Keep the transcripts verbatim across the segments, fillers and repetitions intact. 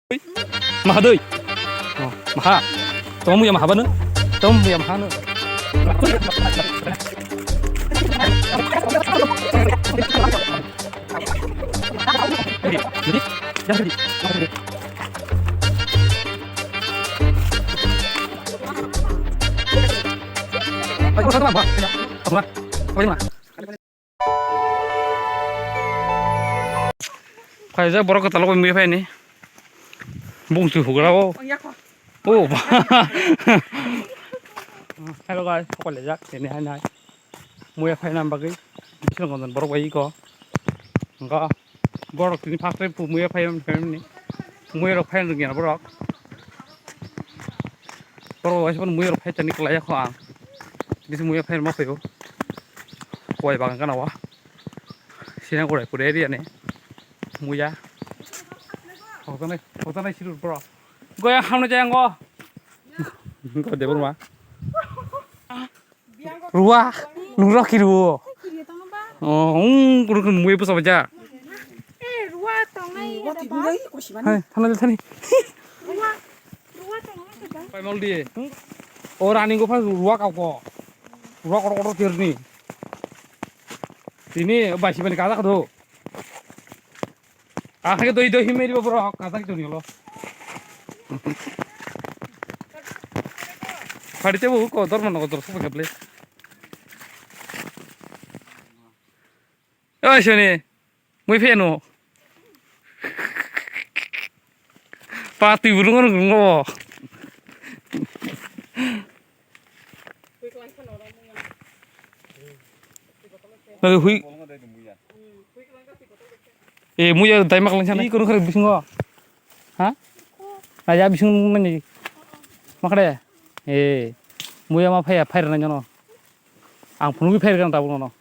Maha doi. Oh, maha. Tong muya maha banu. Tong muya maha no. Phaijak borok kwtal bai muya phaini. Bung twi hugra o. Oh, ya kho. Oh. Hello guys, hokole jak tini hai nai. Muya phaina bagwi. Bisingo gonjon borok bai iko. Engo borok tini first time muya phai phaini. Muya rok phaina rwngya borok. Borok bai muya rok phai tani kwlai ya kho ang. Bisi muya phaina ma phaio. Koi bagan kana wa. Sina gore pure area ni. Muya. Hotanai, hotanai sirur bro. Goya hamna jaya ngo. Ngo de bro ma. Ruwa, nung rok ki ruwo. Oh, um, kuru kuru muya pusa baja. Eh, ruwa tongnai ada ba. Hai, thana thani. Ruwa, ruwa tongnai ada ba. Pai mal di. O rani go pha ruwa kau ko. Ruwa koro koro tirni. Tini baisi bani kaza kado. Akhai doi doi himeri bo borok kajak joni lo. Phari tebo ko dorma nogo dor sobo kable. Oi soni. Mui pheno. Pa twi burung rung rung bo. Nang hui. Eh, muya dai mak langsa nai. Kono khare bisingo. Ha? Aya bising nani. Makre. Eh, muya ma phaya phair nai jono. Ang phunugwi phair kan tabuk nono.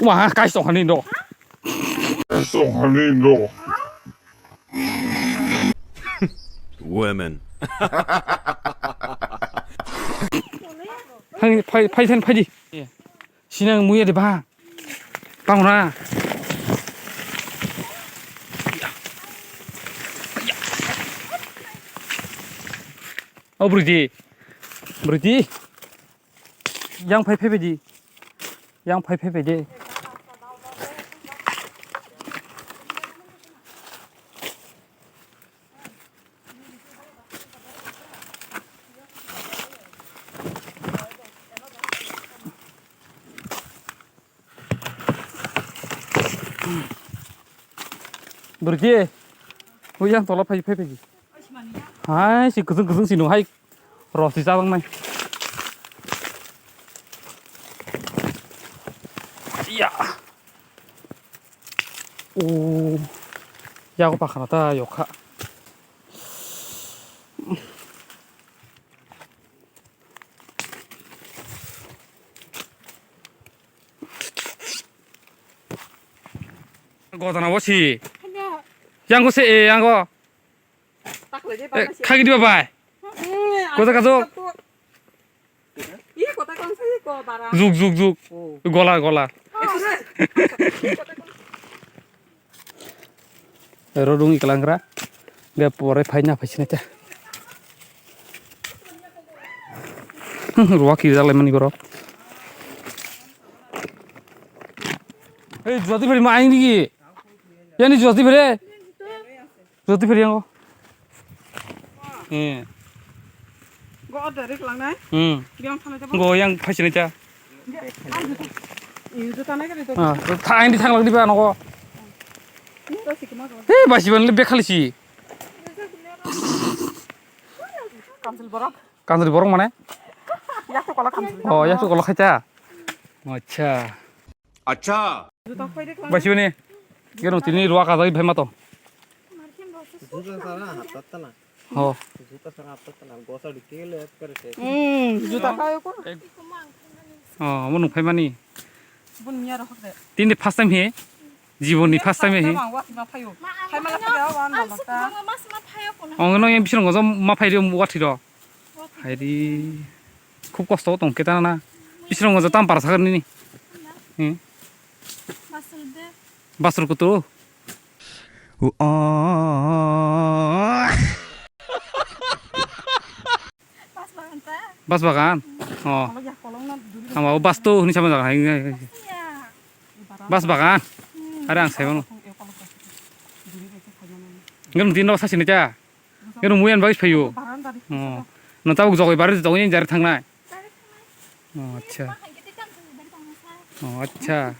Wah, kai song hani do. Song hani do. Women. Hai, phai, phai, phai, phai di. Sinang muya de ba. Tang na. O Briti. Briti. Yang phai phai di. Yang phai phai di. Briti. Ui yang tola phai phai phai. Hai si kutung kutung si nung hai. Roti chabang nai. Ya. Oh. Ya ko pakhana ta yokha. Gotana bo si. Yang ko se, eh, yang ko. Eh, khagi diba bai. Kota kajo. Zuk, zuk, zuk. Gola, gola. Rodung iklangra. Dia pore phaina phaisina cha. Ruwa kiri jalai mani borok. Hei, jodi beri main digi. Yani jodi beri. Jodi phiri yango. Eh. Go order rik langnai. Hmm. Biang thanai jabo. Go yang phaisini cha. Ang juta. Ih, juta nai kari to. Ah, tha ang di thang lagdi ba nogo. Ini to sikima ko. Eh, basi ban le bekhali si. Kansil borok. Kansil borok mane? Yak to kola kansil. Oh, yak to kola khaita. Acha. Acha. Juta khoi rik langnai. Basi bani. Geno tini ruwa kajai bhai mato. Juta sara haptattana. Ho. Juta sara haptattana. Gosa dikile ekbare se. Hmm, juta kayo ko. Oh, mo nung phaimani. Bun miya rohok de. Tini first time he. Jiboni first time he. First time ang wati ma phayo. Phai mala phayo, wan mala ta. Ang no yang bising gojo ma phairi wati ro. Hairi. Khub kosto tong keta na. Bising gojo tam para sagar nini. Hmm. Basur de. Basur kutu. Bas bagan ta? Bas bagan? Oh. Kolok ya, kolok na duri. Ama o bas to hini sama jaga hai. Ya. Bas bagan? Hmm. Are ang sai mano. Kolok ya, kolok ya. Duri bai khe khai mano. Ngam din no sasi ni cha. Ngam muyan bagis phayo. Baranda di. Oh. No tabuk jogoi bar jogoi ni jar thangnai. Oh, acha. Oh, acha.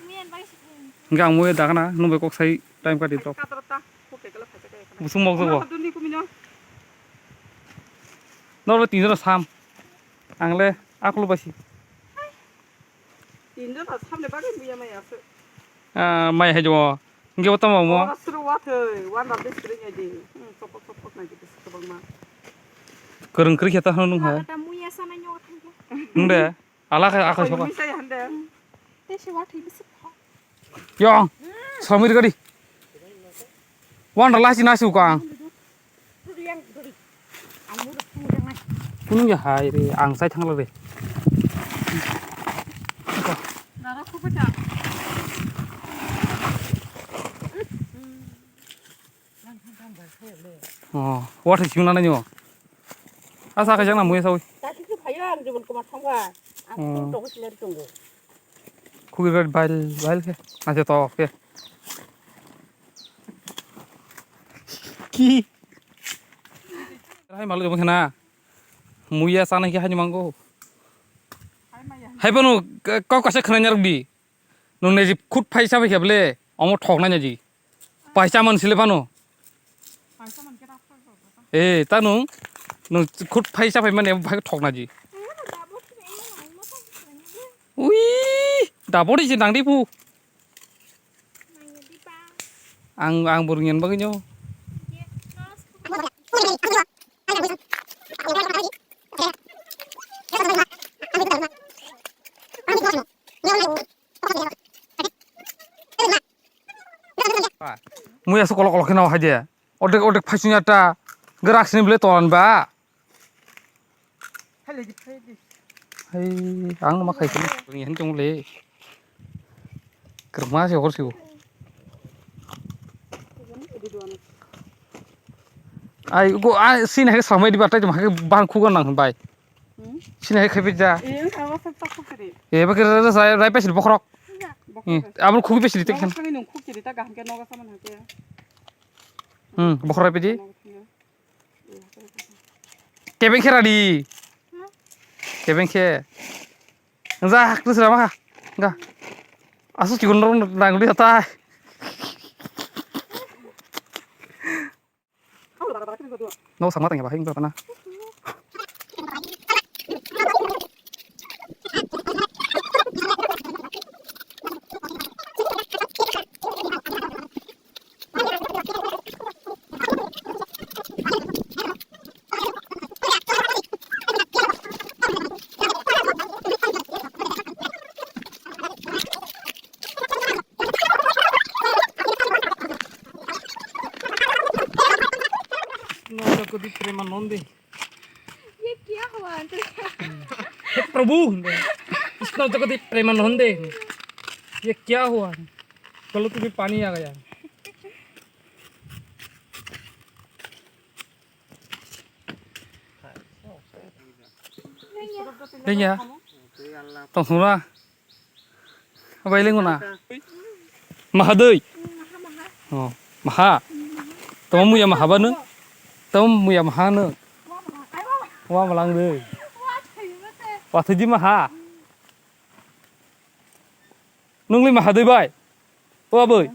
Hingke ang muya dagana, nung bai kok sai time kati drop. Busung mok jogo. Noro tinjora sam. Angle akulu basi. Tinjora sam le bagin buya mai asu. Ah, mai hai jomo. Hingke bo tamo mo? Oro suru wathoi, wan rok de suru ngai di. Hmm, sopok sopok ngai di, sopok ma. Kwrwng kwrwi khe ta hwnwi nung hai. Wala ta muya sana nyo thangkhe. Nung de, ala khe akhai soka. Misa ya hande. Te se wathoi bisi pha. Yong, samir gadi. Wan rok lasi nasu kang. Kunung ya hai re, ang sai thangla re. Nara kupa cha. Oh, water sing na nyo. Asa ka jang na muya sawi. Tati ki phayo ang jubun kumar thangba. Ang Oh. Tung tongo sinar tongo. Khugir gari bail, bail khe. Acha to khe. Ki? Hai malu jabo khena. Muya sana ki hani mango. Hai panu kau kasa khana nyarok di. Nung ne ji khut phaisa bai khe ble. Omo thok na ji. Paisa man sile panu. Eh, ta nung. Nung khut phaisa bai mane bai thok na ji. Ui, dabori je nang di pu. Ang, ang bor ngen bagwi nyo. Muya su kolok kolok kheno hai de. Odek odek phaisu ya ta. Gerak sini bele tolan ba. Hai, ang ma khai kini. Ni han chong le. Kerma se hor siu. Ai go ai sin hai samai di batai jom hai bang khu gan nang bai. Hmm? Sin hai khai pija. Eh, ang awas tak tak kiri. Eh, ba kira rai rai pesi bokhorok. Iya. Eh, abang khu pesi tek khan. Nang kiri tak gaham ke noga saman hake. Hmm, bokhorok pesi. Kebeng khe radi. Kebeng khe. Engjak, terus rama kha. Enggak. Asu cikon rong nang di atai. No sama tanya bahai enggak pernah. Krishna जगति प्रेमानंदे। ये क्या हुआ अंकल? हे प्रभु, कृष्ण जगति प्रेमानंदे। ये क्या हुआ? चलो तुम्हें पानी आ गया। Dengya. Tong sura. Abai lenguna. Mahadoi. Oh, maha. Tamo muya maha banu. Tamo muya maha no. Wa malang doi. Wa thidi maha. Nungli mahadoi bai. O aboi.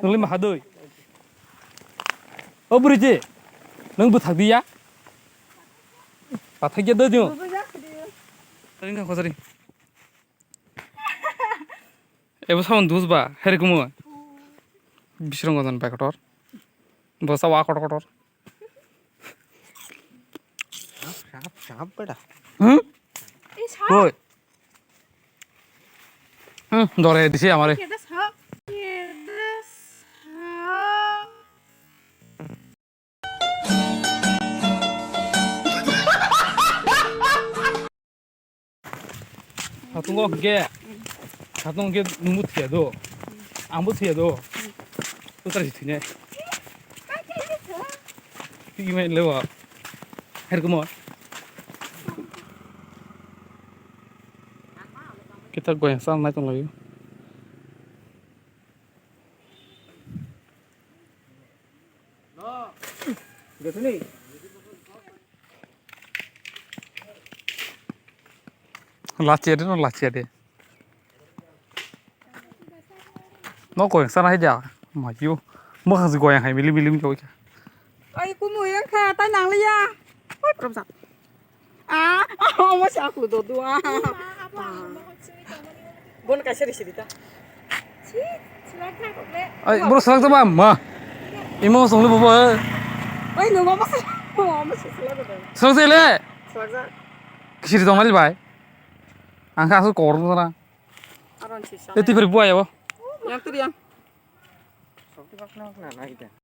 Nungli mahadoi. O buriji. Nung buthak diya. Pathak ya doi. Ringka khosari. Ebo samon dus ba, heri kumu. Bisrong godan bai kotor. Bo sawa kotor kotor. Sap, sap, sap beda. Hmm? Ei, sap. Oi. Hmm, dore disi amare. Keda sap. Keda sap. Satung kok ge. Satung ge nungbu thiya do. Angbu thiya do. Tutar si thine. Email lewa. Herkumo. Kita goyang sang nai tong lagi. Lachia de no lachia de. No goyang sana hai ja. Ma yu. Mo khasi goyang hai milim milim joi kha. Ai kumu yang kha tai nang liya. Oi prom sa. Ah, oh mo sa ku do do ah. Bon ka seri seri ta. Ai bro sak ta ba ma. Imo song le bo. Oi no mo sa. Mo sa sa la do. Sak se le. Sak sa. Kisiri tong nali bai. Ang kha su kor mo na. Aron si sa. Eti peri buaya bo. Yang tu yang.